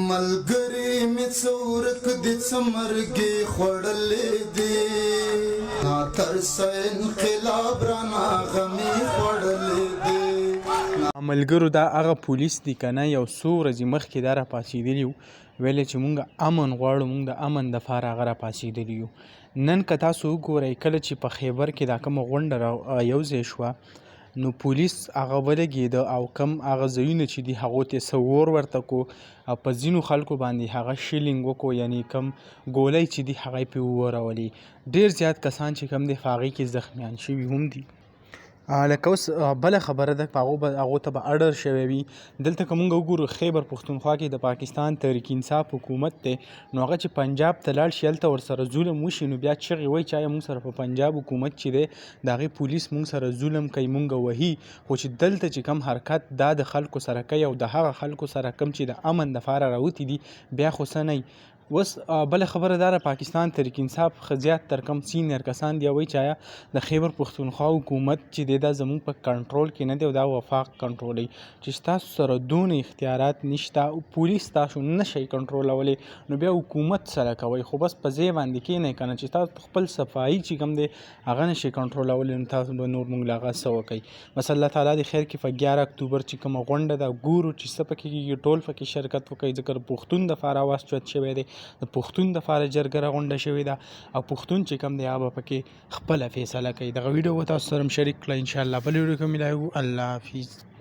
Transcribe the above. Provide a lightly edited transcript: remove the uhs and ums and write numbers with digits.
ملګري مې څه ورک دي څه مرګي خوړلې دي نا ترسه انقلاب رانا غمي خوړلې دي. ملګرو دا هغه پولیس دي کنه یو څو ورځې مخکې دا راپاڅېدلي وو ویل چې مونږ امن غواړو، مونږ د امن دپاره هغه راپاڅېدلي یو. نن که تاسو وګورئ کله چې په خیبر کې دا کومه غونډه را یو ځای شوه نو پولیس هغه ولګېده او کم هغه ځایونه چې دي هغو ته څه اور ورته کو او په ځینو خلکو باندې هغه شیلینګ وکړو، یعنی کم ګولۍ چې دي هغه یې پرې وورولې. ډېر زیات کسان چې کوم دی په هغې کې زخمیان شوي هم دي. لکه اوس بله خبره ده، په هغو به هغو ته به اډر شوی وي. دلته که مونږ وګورو خیبر پښتونخوا کې د پاکستان تحریک انصاف حکومت دی، نو هغه چې پنجاب ته لاړ شي هلته ورسره ظلم وشي نو بیا چغې وایي چې آیا مونږ سره په پنجاب حکومت چې دی د هغې پولیس مونږ سره ظلم کوي، مونږ وهي، خو چې دلته چې کوم حرکت دا د خلکو سره کوي او د هغه خلکو سره کوم چې د امن دپاره راوتي دي بیا خو څه نه. اوس بله خبره دا ده، پاکستان تحریک انصاف زیات تر کم سینیر کسان دی وایي چې آیا د خیبر پښتونخوا حکومت چې دی دا زموږ په کنټرول کې نه دی او دا وفاق کنټرولوي، چې ستاسو سره دونه اختیارات نشته او پولیس تاسو نه شئ کنټرولولی نو بیا حکومت سره کوئ، خو بس په ځای باندې کښېنئ که نه چې تاسو خپل صفایي چې کوم دی هغه نه شئ کنټرولولی نو تاسو به نور موږ له هغه څه وکئ. بس الله تعالی دې خیر کړي. په 11 اکتوبر چې کومه غونډه ده ګورو چې څه پکې کېږي، ټول پکې شرکت وکړي، ځکه د پښتون دپاره اواز چوت شوی دی، د پښتون دپاره جرګه راغونډه شوې ده او پښتون چې کوم دی هغه به پکې خپله فیصله کوي. دغه ویډیو به تاسو سره هم شریک کړه، انشاءالله بله ویډیو کې ملاویږو. الله حافظ.